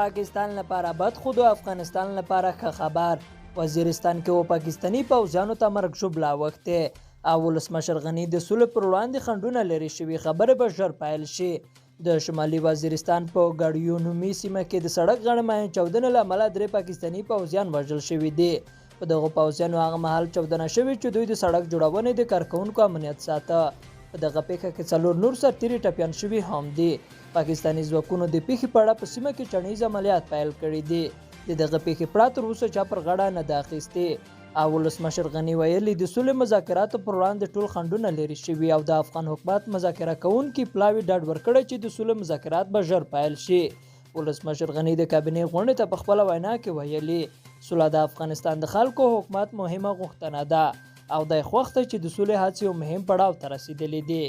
پاکستان لپاره بد خو د افغانستان لپاره ښه خبر. وزیرستان کې و پاکستاني پوځیانو ته مرګ ژوبله اوښتې او ولسمشر غني د سولې پر وړاندې خنډونه لرې شوي، خبرې به ژر پیل شي. د شمالي وزیرستان په ګړیو نومي سیمه کې د سړک غاړې ماین چاودنې له امله درې پاکستاني پوځیان وژل شوي دي. په دغو پوځیانو هغه مهال چاودنه شوې چې دوی د سړک جوړونې د کارکوونکو امنیت ساته. په دغه پېښه کې څلور نور سرتیري ټپیان شوي هم دي. پاکستاني ځواکونو د پېښې په اړه په سیمه کې چڼیز عملیات پیل کړي دي. د دغه پېښې پړه تر اوسه چا پر غاړه نه ده اخیستې او ولسمشر غني ویلي، د سولې مذاکراتو پر وړاندې ټول خنډونه لرې شوي او د افغان حکومت مذاکره کوونکي پلاوي ډاډ ورکړی چې د سولې مذاکرات به ژر پیل شي. ولسمشر غني د کابینې غونډې ته په خپله وینا کې ویلي، سوله د افغانستان د خلکو حکومت مهمه غوښتنه ده او دی خوښ دی چې د سولې هڅې یو مهم پړاو ته رسېدلې دي.